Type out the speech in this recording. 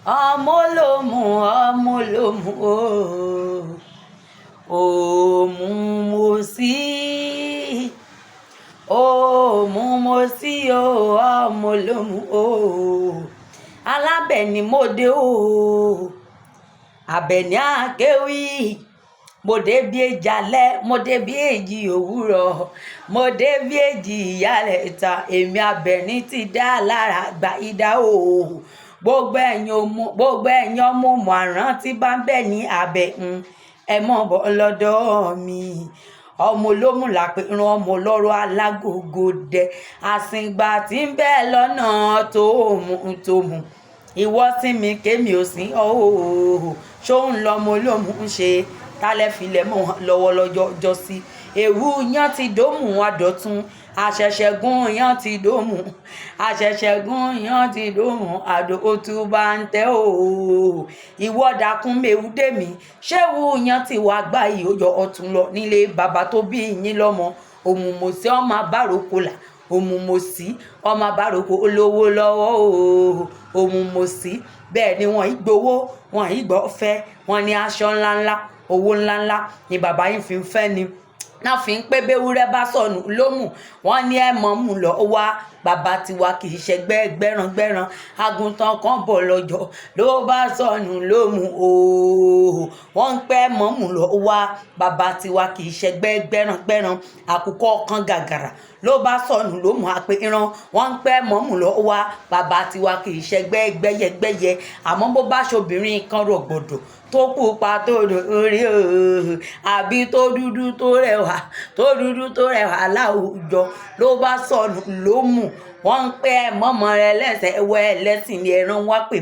Ọmọ olómù, ọmọ olómù o, òmù mo sí, òmù mo sí o, ọmọ olómù o. Alábẹ̀ní mo dé o, Àbẹ̀ní akéwì. Mo dé bí èjì alẹ́, mo dé bí èjì òwúrọ̀, mo dé bí èjì ìyálẹ̀ta. Èmi Àbẹ̀ní ti dá lára gba idà o. Gbogbo ẹ̀yin ọmọ, gbogbo ẹ̀yin ọmọ òmù-àrán tí bá ń bẹ ní abẹ́ ẹ mọ̀ bọ́ lọ́dọ̀ mi. Ọmọ olómù làpè ran ọmọ ọlọ́rọ̀ alágogo dẹ. Àsìngbà tí ń bẹ lọ́nà tó mú tó mú. Ìwọ sí mi kémi ò sí ọ́ o. Ṣóun lọmọ olómù ń ṣe tálẹ́ filẹ̀ mọ́ wọn lọ́wọ́ lọ́jọ́ ọjọ́sí. Èwú yán ti dómù àdọ̀tún. Àṣẹ̀ṣẹ̀gún yán ti dómù. Àṣẹ̀ṣẹ̀gún yán ti dómù. Àdó òtún bá ń tẹ́ o. Ìwọ dákún méwú dé mi. Ṣéwú yán ti wá gbá ìyóyọ ọ̀tún lọ nílé bàbá tó bí yín lọ́mọ. Òmùmọ̀sí ọmọ abáròkọ là. Òmùmọ̀sí ọmọ abáròkọ olówó lọ́wọ́ o. Òmùmọ̀sí bẹ́ẹ̀ ni wọ́n ì gbowó, wọ́n ì gbọ́ fẹ́. Wọ́n ní aṣọ ńláńlá, owó ńláńlá ni bàbá yín fi ń fẹ́ ni. Náà fi ń pé béwúrẹ́ bá sọnù lómù. Wọ́n ní ẹ mọ̀ mú lọ wá. Bàbá tiwa kì í ṣẹgbẹ́ gbẹ́rangbẹ́ran. Àgùntàn kan bọ̀ lọ́jọ́ ló bá sọnù lómù o. Wọ́n ń pẹ́ mọ̀ mú lọ wá. Bàbá tiwa kì í ṣẹgbẹ́ gbẹ́rangbẹ́ran. Àkùkọ kan gàgàrà ló bá sọnù lómù àpè ìran. Wọ́n ń pẹ́ mọ̀ mú lọ wá. Bàbá tiwa kì í ṣẹgbẹ́ gbẹ́yẹgbẹ́yẹ. Àmọ́ bó bá ṣobìnrin kan rọ̀gbọ̀dọ̀ tó pupa tó lórí o, àbí tó dúdú tó rẹwà, tó dúdú tó rẹwà láwùjọ ló bá sọnù lómù. Wọ́n ń pẹ́ mọ̀mọ́ rẹ lẹ́sẹ̀ wẹ́ lẹ́sìn ní ẹran wá pè.